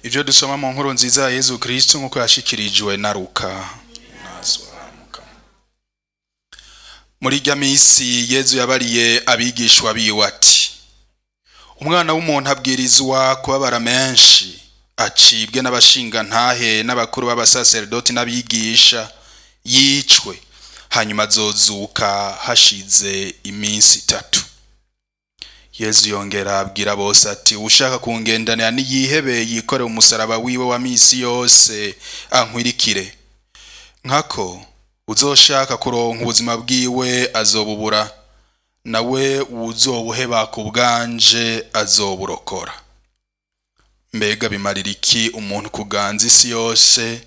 Ivyo dusoma mu nkuru nziza ya Yezu Kristo nk'uko yashikirijwe na Luka. Muri irya misi Yezu yabariye abigishwa biwe ati: Umwana w'umuntu abwirizwa kubabara menshi, acibwe n'abashingantahe n'abakuru b'abasaserdoti n'abigisha, yicwe, hanyuma azozuka hashize iminsi itatu. Yezu yongera abwira bose ati: Ushaka kungendanira niyihebe, yikore umusaraba wiwe wa misi yose, ankwirikire. Nkako uzoshaka kuronka ubuzima bwiwe azobubura, nawe uwuzobuheba ku bwanje azoburokora. Mbega bimarira iki umuntu kuganza isi yose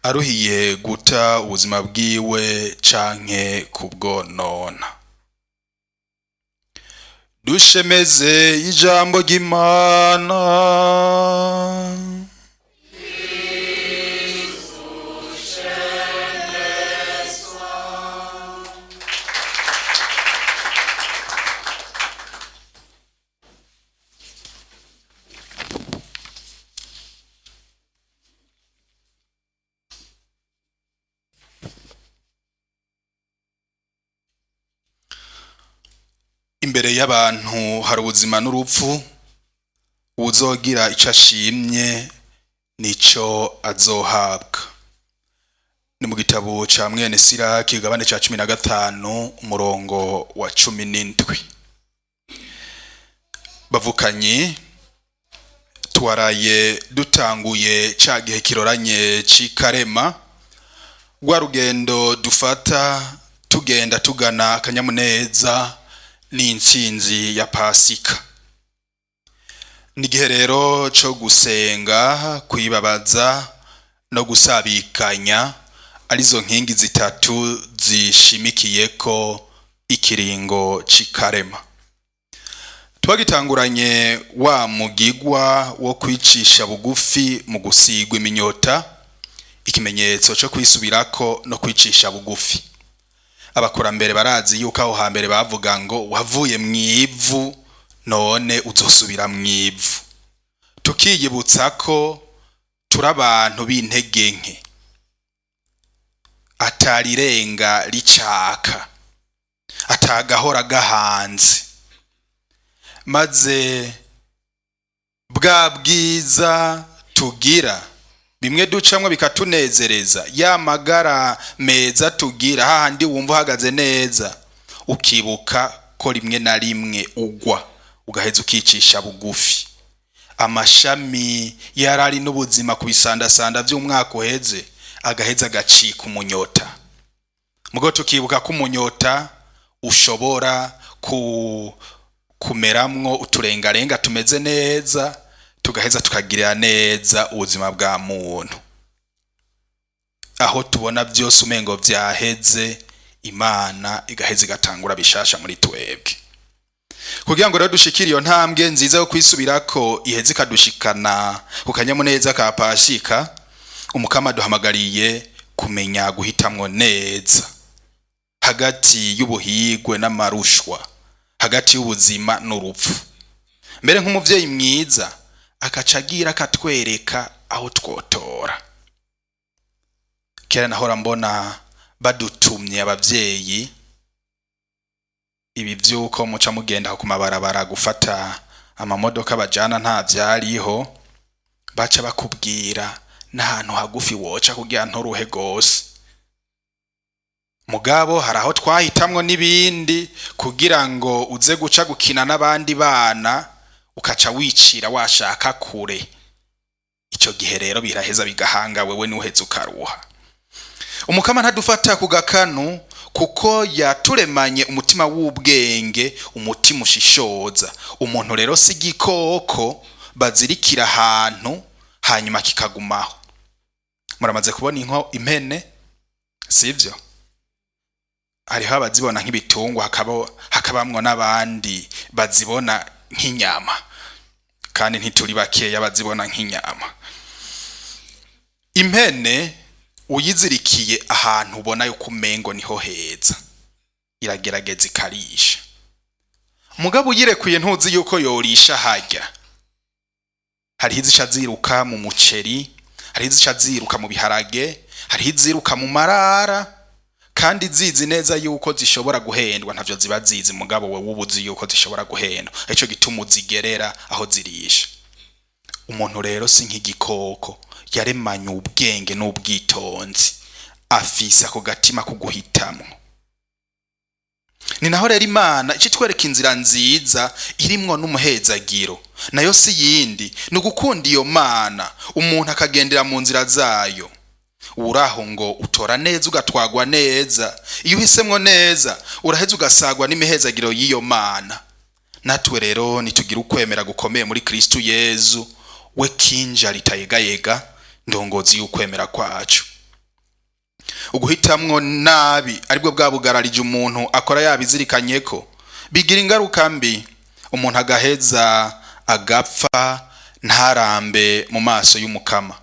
aruhiye guta ubuzima bwiwe canke kubwonona? Dushemeze ijambo ry'Imana. Imbere y'abantu hari ubuzima n'urupfu, uwuzogira ico ashimye nico azohabwa. Ni mu gitabo ca mwene Siraki, kigabane ca 15, umurongo wa 17. Bavukanyi, twaraye dutanguye ca gihe kiroranye c'ikarema, rwa rugendo dufata tugenda tugana akanyamuneza n'intsinzi ya Pasika. Ni igihe rero co gusenga, kwibabaza no gusabikanya, arizo nkingi zitatu zishimikiyeko ikiringo c'ikarema. Twagitanguranye wa mugigwa wo kwicisha bugufi mu gusigwa iminyota, ikimenyetso co kwisubirako no kwicisha bugufi. Abakurambere barazi yuko aho hambere bavuga ngo wavuye mw'ivu none uzosubira mw'ivu. Tukiyibutsa ko turi abantu b'intege nke, atarirenga ricaka, atagahora gahanze, maze bwa bwiza tugira bimwe ducamwo bikatunezereza, ya magara meza tugira, hahandi wumva uhagaze neza, ukibuka ko rimwe na rimwe ugwa, ugaheza ukicisha bugufi. Amashami yarari n'ubuzima ku bisandasanda vy'umwaka uheze agaheza agacika umunyota. Mugo tukibuka ko umunyota ushobora kumeramwo uturengarenga tumeze neza, tugaheza tukagirira neza ubuzima bwa muntu. Aho tubona vyose umengo vyaheze, Imana igaheza igatangura bishasha muri twebwe. Kugira ngo rero dushikire iyo ntambwe nziza yo kwisubirako iheze ikadushikana ku kanyamuneza ka Pasika, Umukama aduhamagariye kumenya guhitamwo neza hagati y'ubuhigwe n'amarushwa, hagati y'ubuzima n'urupfu. Mbere nk'umuvyeyi mwiza akaca agira akatwereka aho twotora. Kera nahora mbona badutumye abavyeyi ibi vy'uko muca mugenda ku mabarabara gufata amamodoka bajana nta vyariho, baca bakubwira n'ahantu hagufi woca kugira nturuhe gose. Mugabo hari aho twahitamwo n'ibindi kugira ngo uze guca gukina n'abandi bana, ukaca wicira washaka kure. Ico gihe rero biraheza bigahanga wewe nuheza ukaruha. Umukama ntadufata ku gakanu, kuko yaturemanye umutima w'ubwenge, umutima ushishoza. Umuntu rero si igikoko bazirikira ahantu hanyuma kikagumaho. Muramaze kubona impene, sivyo? Hariho abazibona nk'ibitungwa, hakabamwo n'abandi bazibona nk'inyama, kandi ntituri bakeya bazibona nk'inyama. Impene uyizirikiye ahantu ubona yuko umengo niho heza, iragerageza ikarisha. Mugabo uyirekuye ntuzi yuko yorisha harya. Hariho izica ziruka mu muceri, hariho izica ziruka mu biharage, hariho iziruka mu marara, kandi zizi neza yuko zishobora guhendwa. Ntavyo ziba zizi, mugabo wewe uba uzi yuko zishobora guhendwa, ico gituma uzigerera aho zirisha. Umuntu rero si nk'igikoko, yaremanye ubwenge n'ubwitonzi, afise ako gatima ko guhitamwo. Ni naho rero Imana ica itwereka inzira nziza irimwo n'umuhezagiro, nayo si yindi, ni ugukunda iyo Mana, umuntu akagendera mu nzira zayo. Uraho ngo utora neza ugatwagwa neza. Iyo uhisemwo neza, uraheza ugasagwa n'imihezagiro y'iyo Mana. Natwe rero nitugira ukwemera gukomeye muri Kristu Yezu, we kinja ritayegayega, ndongozi y'ukwemera kwacu. Uguhitamwo nabi, aribwo bwabugararije umuntu akora yabizirikanye ko bigira ingaruka mbi, umuntu agaheza agapfa ntarambe mu maso y'Umukama.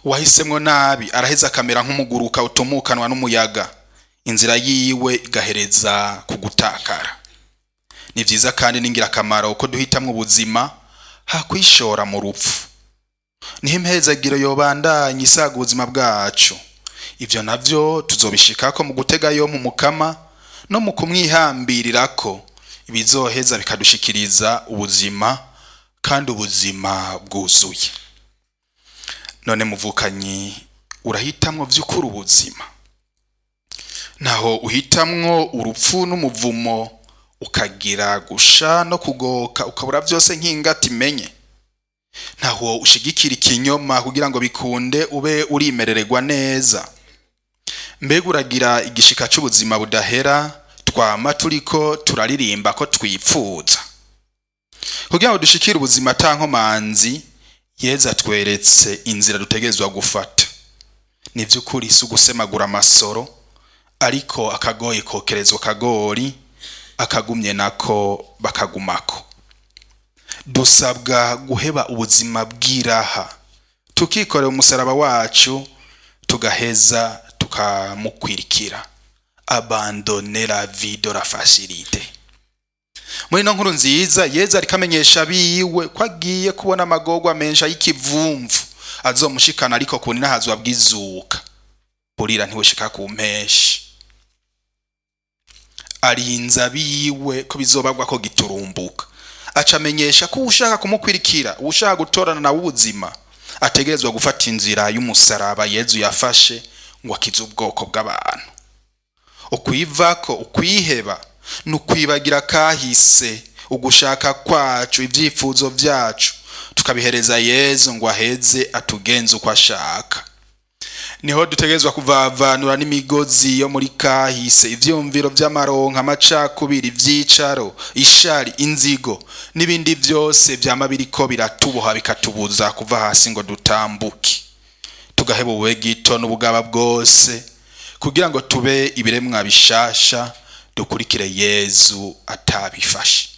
Uwahisemwo nabi araheza akamera nk'umuguruka utumukanwa n'umuyaga, inzira yiwe igahereza ku gutakara. Ni vyiza kandi n'ingirakamaro ko duhitamwo ubuzima hakwishora mu rupfu, niho impezagiro yobandanya isaga ubuzima bwacu. Ivyo navyo tuzobishikako mu gutega yo mu Mukama no mu kumwihambirirako, ibizoheza bikadushikiriza ubuzima, kandi ubuzima bwuzuye. None muvukanyi, urahitamwo vy'ukuri ubuzima, naho uhitamwo urupfu n'umuvumo, ukagira gusha no kugoka, ukabura vyose nk'ingata imenye? Ntaho ushigikira ikinyoma kugira ngo bikunde ube urimerererwa neza? Mbega uragira igishika c'ubuzima budahera twama turiko turaririmba ko twipfuza? Kugira ngo dushikire ubuzima ata nkomanzi, Yezu atweretse inzira dutegerezwa gufata. Ni vy'ukuri si ugusemagura amasoro, ariko akagoye kokerezwa akagori, akagumye nako bakagumako. Dusabwa guheba ubuzima bw'iraha, tukikorera umusaraba wacu, tugaheza tukamukwirikira, abandonner la vie de la facilité. Muri ino nkuru nziza, Yezu ariko amenyesha abiwe ko agiye kubona amagorwa menshi y'ikivumvu azomushikana ariko ku ninahazwa bw'izuka. Burira ntibushika ku mpeshi. Arinze abiwe ko bizobagwa ko giturumbuka, aca amenyesha ko ushaka kumukwirikira, ushaka gutorana nawe ubuzima, ategerezwa gufata inzira y'umusaraba Yezu yafashe ngo akize ubwoko bw'abantu. Ukwivako, ukwiheba, ni ukwibagira kahise, ugushaka kwacu, ibyifuzo byacu, tukabihereza Yezu ngo aheze atugenze uko ashaka. Niho dutegerezwa kuvavanura n'imigozi yo muri kahise, ivyumviro vy'amaronka, amacakubiri, ivyicaro, ishari, inzigo n'ibindi vyose vyama biriko biratuboha, bikatubuza kuva hasi ngo dutambuke. Tugaheba ubube gito n'ubugaba bwose kugira ngo tube ibiremwa bishasha, dukurikire Yezu atabifashe.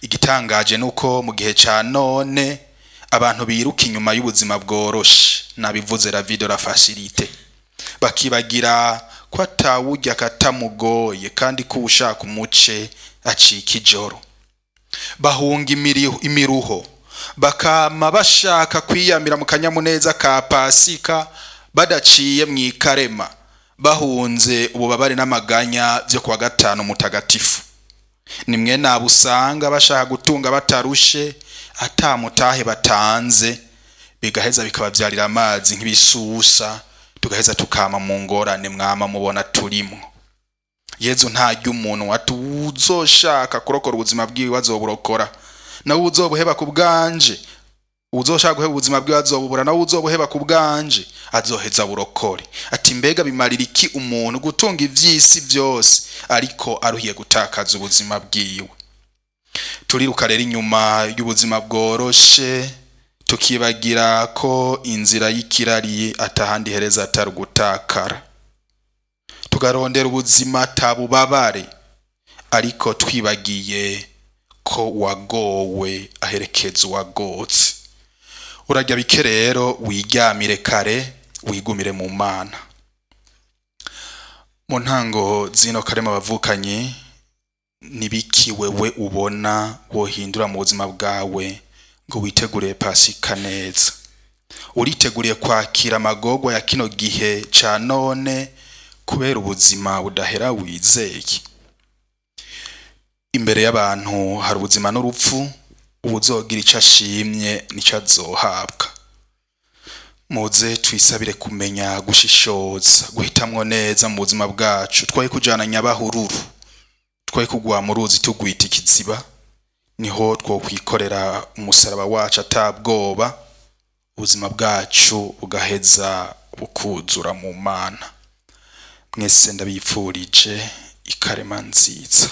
Igitangaje nuko mu gihe ca none abantu biruka inyuma y'ubuzima bworoshe, nabivuze, la vie de la facilité, bakibagira ko atawurya katamugoye, kandi ko ushaka umuce acika ijoro. Bahunga imiruho, bakama bashaka kwiyamira mu kanyamuneza ka Pasika badaciye mu ikarema, bahunze ububabare n'amaganya byo kuwa gatanu mutagatifu. Nimwe nabo usanga bashaka gutunga batarushe, atamutahe batanze, bigaheza bikababyarira amazi nk'ibisusa, tugaheza tukama mu ngorane mwama mubona turimo. Yezu ntarya umuntu ati uzoshaka kurokora ubuzima bwiwe azoburokora, nawe uzobuheba ku bwanje, uzoshaka guheba ubuzima bwiwe azobubura, nawe uzobuheba ku bwanje azoheza burokore. Ati mbega bimarira iki umuntu gutunga ivy'isi byose ariko aruhiye gutakaza ubuzima bwiwe? Turiruka rero inyuma y'ubuzima bworoshe, tukibagira ko inzira y'ikirari atahandi hereza atari ugutakara. Tukarondera ubuzima atabubabare, ariko twibagiye ko wagowe aherekeza uwagotse. Urarya bike rero, wiryamire kare, wigumire mu Mana. Mu ntango zino karema, abavukanyi, nibiki wewe ubona wohindura mu buzima bwawe? Ngo witegurire Pasika neza? Uriteguriye kwakira amagorwa ya kino gihe ca none kubera ubuzima budahera wizeye? Imbere y'abantu hari ubuzima n'urupfu. Uwuzogira ico ashimye nico azohabwa. Muze twisabire kumenya gushishoza, guhitamwo neza mu buzima bwacu. Twoye kujana nyabahururu, twoye kugwa mu ruzi tugwita ikiziba. Niho twokwikorera umusaraba wacu atabwoba, ubuzima bwacu bugaheza bukuzura mu Mana. Mwese ndabipfurije ikarema nziza.